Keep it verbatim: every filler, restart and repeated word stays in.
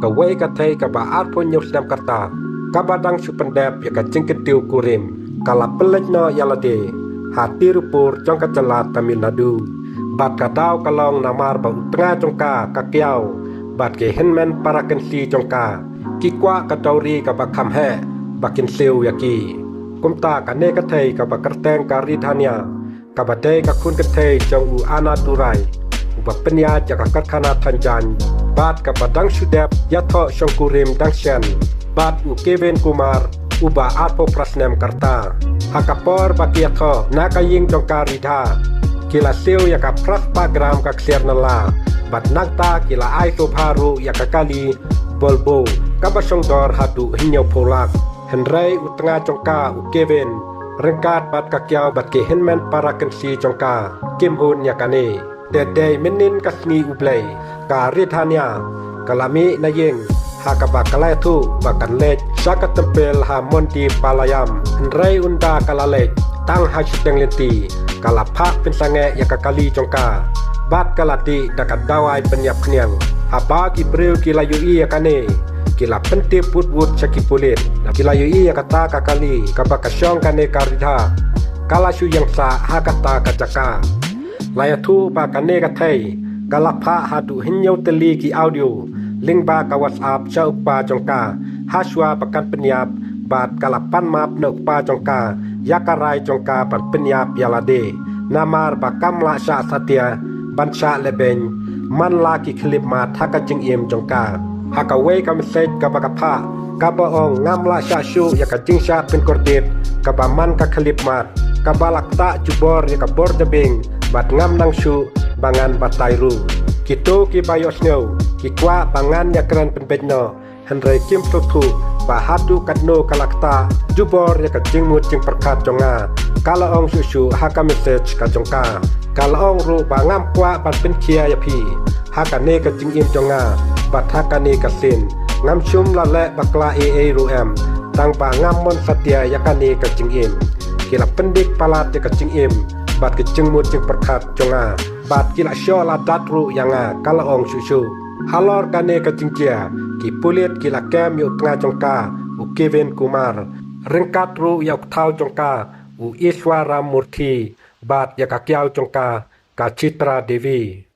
kawei ka thei kaba arphew hynñiew snem ka rta, kaba dang shu pyndep ïa ka jingkyntiew kurim, ka la pynleit noh ïa lade ha Tirupur jong ka jylla Tamil Nadu. Bad ka daw ka long namar ba u tnga jong ka, ka Kiaw, bad ki hynmen para kynthih jong ka ki kwah ka dowry kaba kham heh ba kin siew ïa ki. Kumta kane ka thei kaba kyrteng ka Ridhania, kaba dei ka khun kynthei jong u Annadurai uba pynïaid ïa ka karkhana than jaiñ, bad kaba dang shu dep ïathoh shongkurim dang shen bad u Kevin Kumar uba arphew phra snem ka rta. Ha ka por ba ki ïathoh na ka ïing jong ka Ridha, ki la siew ïa ka phra spah gram ka ksiar nala, bad nangta ki la ai sngewbha ruh ïa ka kali Volvo kaba shongdor haduh hynñiewphew lak. Hynrei u tnga jong ka u Kevin, ryngkat bad ka Kiaw bad ki hynmen para kynthih jong ka, kim hun ïa kane. Te dei mynnin ka sngi U Blei, ka Ridhania ka la mih na ïing, ha kaba ka la ïathuh ba kan leit sha ka templ ha Mondipalayam. Hynrei ynda ka la leit tang ha shiteng lynti, ka la phah pynsangeh ïa ka kali jong ka bad ka la dih da ka dawai pynïap khñiang. Haba ki briew ki la ïohi ïa kane, ki la pyntip wut wut sha ki pulit. Ki la ïohi ïa kata ka kali kaba ka shong kane ka Ridha, ka la shu ïeng sah ha kata ka jaka. La ïathuh ba kane ka thei ka la phah haduh hynñiew tylli ki audio lyngba ka WhatsApp sha u kpa jong ka, ha shuwa ba kan pynïap, bad ka la pan map na u kpa jong ka ïa ka rai jong ka ban pynïap ïa lade, namar ba kam lah shah satia ban shah lehbeiñ man la ki khyllipmat ha ka jingim jong ka. Ha kawei ka message kaba ka phah, kaba ong ngam lah shah shuh ïa ka jingshah pynkordit kaba man ka khyllipmat, kaba la ktah jubor ïa ka bor jabieng, bad ngam nang shuh ba ngan batai ruh. Kito kiba ïohsngew ki kwah ba ngan ïakren pynbeit noh, hynrei kim sngewthuh ba haduh katno ka la ktah jubor ïa ka jingmut jingpyrkhat jong nga. Ka la ong shuh shuh ha ka message ka jong ka. Ka la ong ruh ba ngam kwah ban pynkhia ïa phi ha kane ka jingim jong nga bad ha kane ka sien. Ngam shym la leh bakla ei ei ruh em, tang ba ngam mon satia ïa kane ka jingim. Ki la pyndik palat ïa ka jingim bad ka jingmut jingpyrkhat jong nga, bad ki la shoh ladat ruh ïa nga, ka la ong shuh shuh. Halor kane ka jingjia, ki pulit ki la kem ïa u tnga jong ka, u Kevin Kumar, ryngkat ruh ïa u kthaw jong ka, u Iswaram Murthy, bad ïa ka Kiaw jong ka, ka Chitra Devi.